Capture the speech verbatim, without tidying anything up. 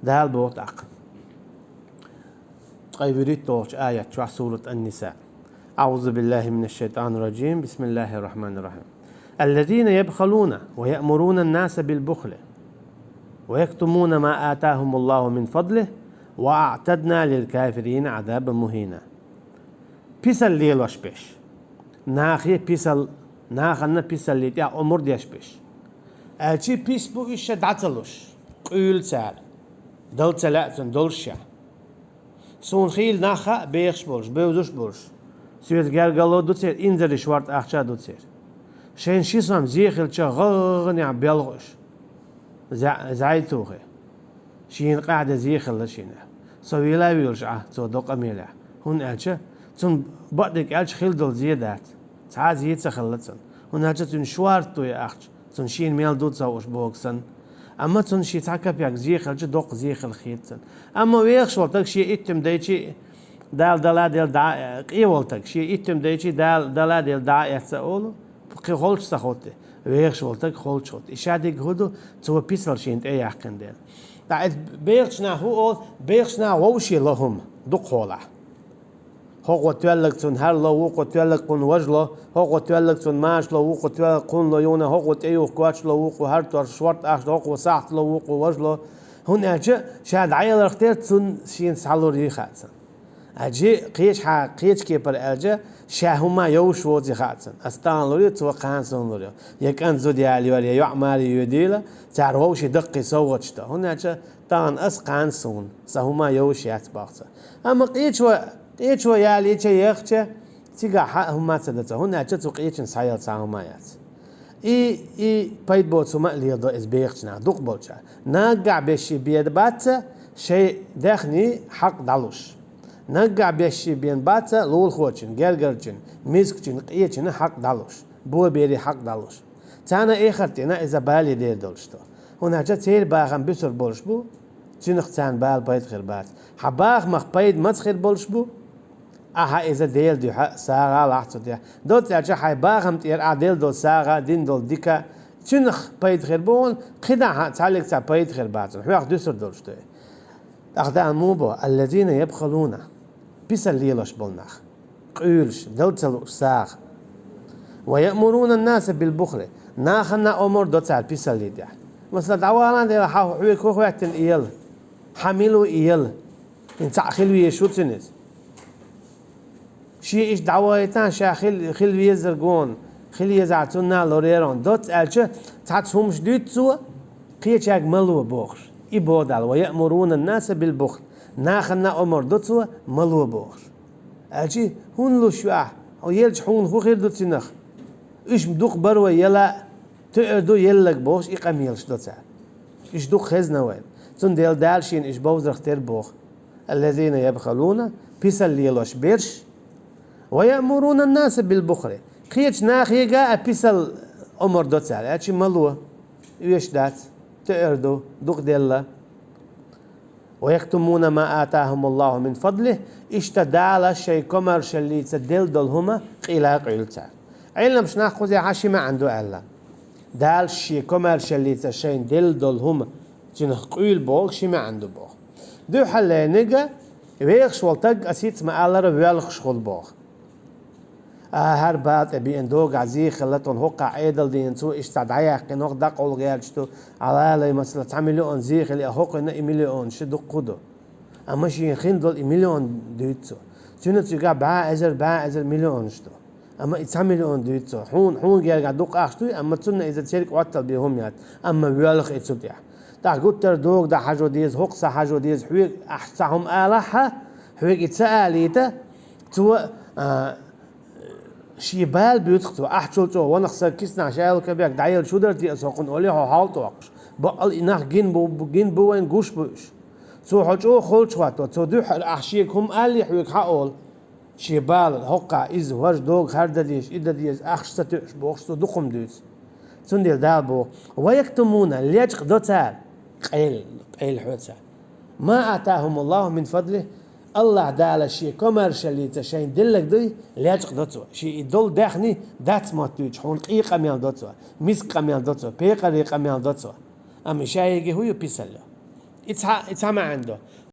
Дала боху тӀаккха. Ткъе вуьрхӀитталгӀачу аят чохь, сурат Ан-Ниса. أعوذ بالله من الشيطان الرجيم. بسم الله الرحمن الرحيم. الذين يبخلون ويأمرون الناس بالبخل ويكتمون ما آتاهم الله من فضله وأعتدنا للكافرين عذابا مهينا. Писал лелош берш. Нахе писал, нахана писаллин тӀехь омра деш берш. Аьлча пис бу уьш ша дӀа ца луш, къуьйлу цара. Дала ца лаьа цунна долуш ша. Суна хийла нах хаьа бехаш болуш, бевзаш болуш. Соьца гергарло ду церан, инзаре шорта ахча ду церан. Шайна ши сом зе хилча гӀагӀанехь боьлху уьш. ЗӀа-, зӀай тухе. Шена къахьде зе хилла шена. Со вела а воьлуш Ӏа, цо до къамелехь. ХӀунда аьлча цунна бакъдерг аьлча хила долу зе дац. Цхьа а зе ца хилла цунна. ХӀунда аьлча цуьнан шорта ду и ахча. Цунна шена мел ду ца хууш боху санна. Амма цунна шен цхьа капек зе хилча, доккха зе хилла хета цунна. Амма вехаш волу стаг шен иттам дайчи, Дала дала а делла дӀа, къе волу стаг шен иттам дайчи, Дала дала а делла дӀа а эцна олу, кхин холчу ца хӀотте. Вехаш волу стаг холчу хӀотте. И шадерг хӀун ду, цо писал шена тӀе яьккхина дела. Ткъа иза бехачу нах хӀун олу, бехачу нах вовшийн ло хӀума, дукхахьолахь. ХӀокхо тоьлларг цунна хӀара ло, вукхо тоьлларг кхунна важа ло, хӀокхо тоьлларг цунна маша ло, вукхо тоьлларг кхунна ло, юна хӀокхо тӀеюху коч ло, вукхо хӀара торш шорта ахча, хӀокхо сахьт ло, вукхо важа ло. ХӀунда аьлча ша дӀаяларх тера цунна шена схьалур йий хаьа цунна. Аьлча кхечахьа, кхечу кепара аьлча, ша хӀума йовш воций хаьа цунна. Ас тахана лур ю, цо кхана суна лур ю. Я кӀант зуда яла йора, я йоӀ маре йоьдийла, цара вовшийн даккхий совгӀаташ до. ХӀунда аьлча тахана ас, кхана суна, сан хӀума йовш яц боху цо. Амма къечо, къечо ялийча, яхча, цигахь хӀума ца до цо, хӀунда аьлча цу къечун схьаяла цхьа хӀума яц. И, и пайда боцу хӀума а леладо иза бехачу наха, дукха болчара. Наггахь бешший бен бац шайн даьхний хьакъ дӀалуш. Наггахь бешший бен бац лулахочун, гергарчун, мискачун, къечун хьакъ дӀалуш, боберийн хьакъ дӀалуш. Царна эхарт дийнахь иза бале дер долуш ду. ХӀунда аьлча церан бахам буьсур болуш бу, цуьнах царна бала пайда хир бац. Хьан бахамах пайда маца хир болуш бу, ахьа иза Делан дуьхьа сагӀа лахь цу тӀехь. Доцца аьлча хьайн бахам тӀера ахьа делла долу сагӀа, дина долу дика, цуьнах пайда хир бу хьуна, кхидӀа хьан цхьаьллиг цхьа пайда хир бац хьуна, хьох дуьсур долуш ду. ТӀаккха Дала муха бо: «Аллазина ябхалуна», писал лелош болу нах. Къуьйлуш, дала ца лууш сагӀа. «Ва яъмуруна ан-наса бил-бухли». Нахана омра до цара писаллин тӀехь. Масала, дӀавала дела, хьан хьоьга хӀун хӀоьттина и яла? Хьан мила ву и яла? ХӀинца цхьаъ хила везаш ву цуьнан иза. Шен иштта дӀавахийтахьа, ша хила, хила везарг вон, хила езахь цунна лорерон. Доцца аьлча, цхьацца хӀумаш дуьйцу цо, кхечаьрга ма ло бохуш. И боху Дала: «Ва яъмуруна ан-наса бил-бухли». Нахана омра до цо, ма ло бохуш. Аьлча, хӀунда луш ю ахь? Хьо елча хьуна хӀун хир ду цуьнах? Уьш дукха бара вай яла а, тоьар ду еллаг бохуш, и къамелаш до цара. Уьш дукха хезна вайна. Цундела Дала шена уьш бовзарх тера боху. «Аллазина ябхалуна», писал лелош берш, «ва яъмуруна ан-наса бил-бухли». Кхечу нахега а писал омра до цара, аьлча ма ло, оьшуш дац, тоьар ду, дукха делла. «Ва яктумуна ма атахумуллаху мин фадлихи», иштта Дала шайн комаьршаллица делла долу хӀума къийла а къуьйлу цара. Ӏилманчу наха кхузахь ши маьӀна ду аьлла. Дала шен комаьршаллица шайна делла долу хӀума цуьнах къуьйлу боху ши маьӀна ду боху. Дуьххьарлерниг, вехаш волу стаг, ас хӀинца ма-аллара, воьлхуш хуьлу боху. А, хӀара бала тӀе беана, догахь зе хилла тхуна, хӀокхахь Ӏедал дийна цо, иштта дӀаяьккхина, хӀокху дӀакъовла гӀерташ ду, Ӏалалай, масала, цхьа миллион зе хилла, а хӀокхуьнан и миллионаш дуккха ду. Амма шена хин долу и миллион дуьйцу цо. Цуьнан цигахь бӀе эзар, бӀе эзар миллионаш ду. Амма и цхьа миллион дуьйцу цо. Хьуна, хьуна гергахь дукха ахча дуй, амма цунна иза церг Ӏоттал бен хӀума яц. Амма воьлху и цу тӀехь. ТӀаккха гуттара догу дан хьажо деза, хӀокху сан хьажо деза, хьоьга ахь цхьа хӀума алахьа, хьоьга и ца алийта, цо, а, шен бала буьйцу цо, ахьчул чӀогӀа ванах сан киснахь шайла кабек дӀаелла шу дара те аса хӀокхунна олий хьо хьал тӀоккхуш. Баккъал и нах гин бу, гин бу вайн гуш бу уьш. Цо хьо чӀогӀа холчу хӀотто, цо дуьххьара ахь шега хӀума аллий хьоьга хьан олу. Шен бала, хӀоккхахь иза, важа догу хӀара дан деза, и дан деза, ахча ца тоьуш бохуш, цо дукха хӀума дуьйцу. Цундела Дала боху: «Ва яктумуна», лечкъа до цара, къел, къел хьо цара. «Ма атахумуллаху мин фадлихи», Аллахь Дала шен комаьршаллица шайна деллаг дуй, лечкъа до цо. Шен и долу даьхни дац моттуьйтуш, хьуна къе къамел до цо, миска къамел до цо, пекъарий къамел до цо. Амма шайги хӀун ю писалло? إتسا، إتسا ما عنده.